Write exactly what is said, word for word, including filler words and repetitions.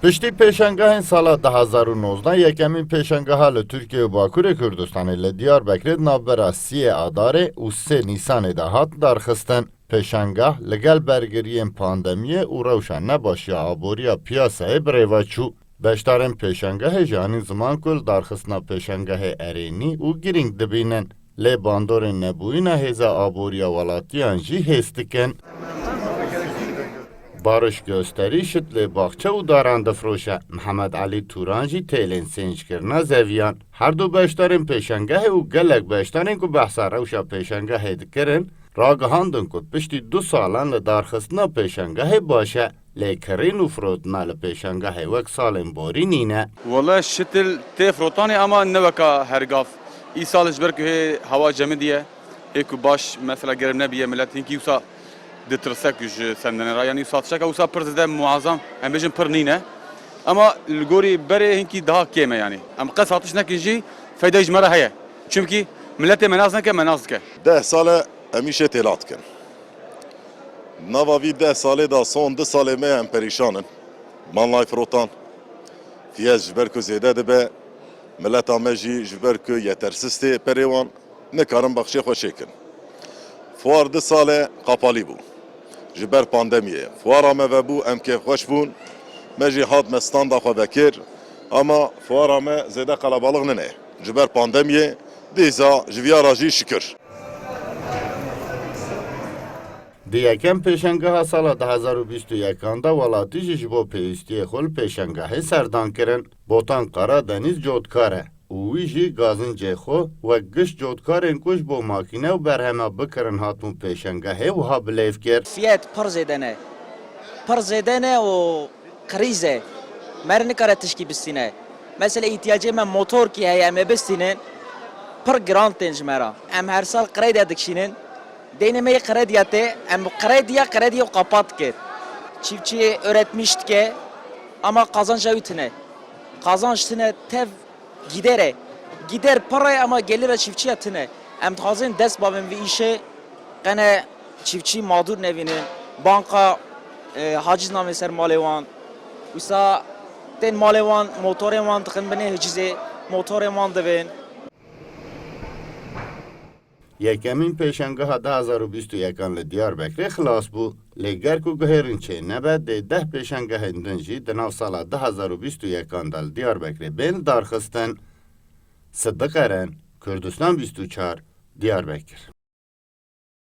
Piştî pêşangehên sala du hezar û nozdeh, yekemîn pêşangeha li Tirkiye û Bakurê Kurdistanê li Diyarbekirê di navbera siyê Adarê û sê Nîsanê de hat darxistin. Pêşangeh li gel bergiriyên pandemiyê û rewşa nebaş ya aboriya piyasayê bi rê ve çû. Beşdarên pêşangehê jî anîn ziman ku li darxistina pêşangehê erênî û girîng dibînin. Lê bandorên nebûyîna hêza aboriya welatiyan jî hêz dikin. Barış Gösterî şit lê baxçe û daran difroşe. Mihemed Elî Turan jî têlên sênckirina zeviyan. Her du beşdarên pêşangehê û gelek beşdarên ku behsa rewşa pêşangehê dikirin, ragihandin ku piştî du salan li darxistina pêşangehê baş e. Lê kirîn û firotina li pêşangehê wek salên borî nîne. Wele şitil tê firotanê ama ne weka hergav. Îsal ji ber ku hê hewa cemidî ye, hê ku baş mesela germ nebiye, millet hinkî wisa ditirse ku ji sendene re. Yanî wisa tişteka wisa pir zêde muazam, em bêjin pir nîne. Ama li gorî berê hinkî daha kêm e yanî. Em qet hatiş nekin jî feyda ji me re heye. Çimkî miletê me nas neke, me nas dike. Deh sal e em îşê têla dikin. Nava vî deh salê de son du salê me em perîşan in. Manlay firotan. Fiyez ji ber ku zêde dibe, mileta me jî ji ber ku yetersiz tê perê wan, nikarin baxçê xwe çêkin. Fuar du sale qapalî bû. Ji ber pandemiyê. Fuara me vebû, em kêfxweş bûn. Me jî hat me standa xwe vekir. Ama fuara me zêde qelebalix nine. Ji ber pandemiyê, dîza ji viyara jî şikir. Di yekem pêşangeha sala du hezar û bîst û yekan de welatî jî ji bo pêwîstiyê xwe li pêşangehê serdan kirin. Botan Karadenîz cotkar e û wî jî gazincê xwe wek gişt cotkarên ku ji bo makîne û berhema bikirin hatibûn pêşangehê wiha bilêv kir. Fiyet pir zêde ne. Pir zêde ne û krîz e. Me re nikare tişkî bistîne. Mesela îhtiyacê me motorkî heye, em ê bistînin. Pir giran tên ji me re. Em her sal krediya dikişînin. Deynê me yê krediya tê, em krediya, krediya kapat kir. Çiftçi üretmiş dike, ama kazanca wî tine. Kazanç tine tev gider e. Gider pir e ama gelira çiftçiya tine. Em dixwazin dest bavin vî îşê, qene çiftçî mağdur nevînin. Banka, e, haciz name ser malê wan. Wisa tên malê wan, motorên wan dixin binê hicizê, motorên wan divên. Yekemîn pêşangeha du hezar û bîst û yekan li Diyarbekirê xilas bû. Lê ger ku guhêrin çê nebe, dê deh pêşangehên din jî di nav sala du hezar û bîst û yekan de li Diyarbekirê bên darxistin. Sidiq Eren, Kurdistan bîst û çar, Diyarbekir.